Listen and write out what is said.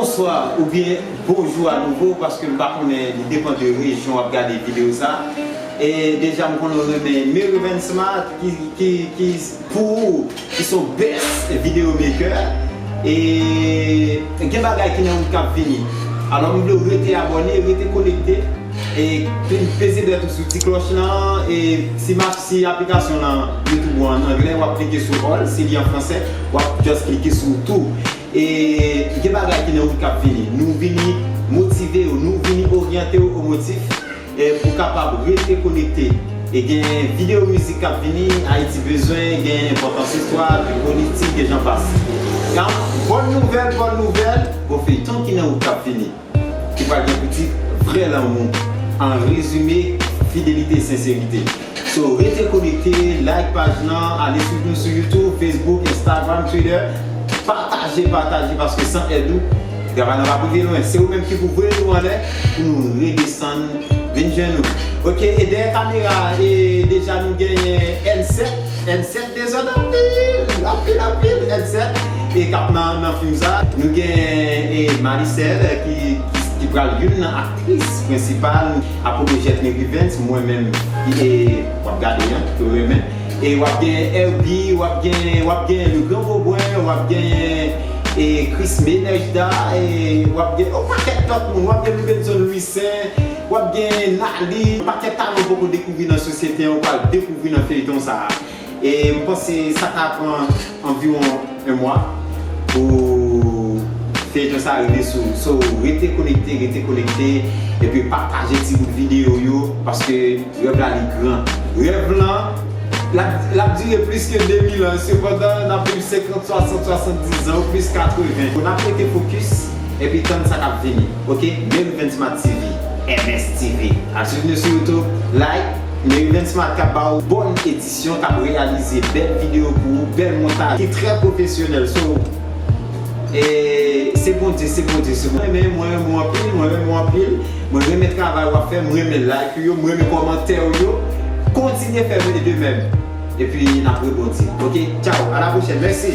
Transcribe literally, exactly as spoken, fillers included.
Bonswa oubyen bonjou anouvo, paske m pa konnen, li depann de rejyon w ap gade videyo sa. E deja m konnen w renmen Merivens Smart ki, ki, ki pou ou, ki se yon best video maker. E gen bagay ki nan wout k ap vini. Alò m vle w rete abòne, rete konekte. E peze dwèt ou sou ti klòch lan. E si m ap, si aplikasyon lan YouTube ou an anglè, w ap klike sou all. Si li an fransè, w ap just klike sou tout. E gen bagay ki nan wout k ap vini. Nou vini motive w, nou vini oryante w o motif, e pou w kapab rete konekte. E gen videyo mizik k ap vini, Ayiti bezwen, gen enpòtans istwa, gen politik, gen jan pase. Nan bòn nouvèl, bòn nouvèl, gon feyton ki nan wout k ap vini, ki pral gen pou tit Vrè Lanmou. An rezime, fidelite, senserite. So, rete konekte, like paj lan, ale swiv nou sou YouTube, Facebook, Instagram, Twitter. Pataje, pataje, paske san èd ou, travay lan p ap rive lwen. Se ou menm ki pou voye nou anlè, pou nou redesann, vin jwenn nou. Ok, e dèyè kamera, e deja nou genyen N sèt. N sèt dezòd anpil, anpil, anpil, N sèt. E k ap nan, nan fim sa, nou genyen e Malicelle, ki, ki, ki pral youn nan aktris prensipal. Apwopo Jèt Merivens, mwen menm, e w ap gade an, ke w renmen. E w ap gen Herbie, w ap gen, w ap gen Le Grand Bobwen, w ap gen e Chris Menejda, e w ap gen yon pakèt lòt moun, w ap gen Loubenson Louissaint, w ap gen Nali, yon pakèt talan w poko dekouvri nan sosyete an, ou pral dekouvri nan feyton sa a. E m panse sa ka pran anviwon yon mwa pou feyton sa rive sou. So, rete konekte, rete konekte, epi pataje ti bout videyo yo, paske rèv la li gran. Rèv lan, l ap, l ap dire plis ke de mil an, sepandan, n ap viv senkant, swasant, swasanndizan, ou plis katreven. N ap rete fokis, epi tann sa k ap vini. Ok? Merivens Smart T V, M S T V. Al swiv nou sou YouTube, like, Merivens Smart k ap ba w bòn edisyon, k ap reyalize bèl videyo pou ou, bèl montaj, ki trè pwofesyonèl. So, e, se Bondye, se Bondye, se Bondye. Mwen renmen, mwen renmen w anpil, mwen renmen w anpil. Mwen renmen travay w ap fè, mwen renmen like ou yo, mwen renmen kòmantè ou yo. Kontinye fè de menm. Epi n ap rebondi. Ok? Tchao, a la pwochèn. Mèsi.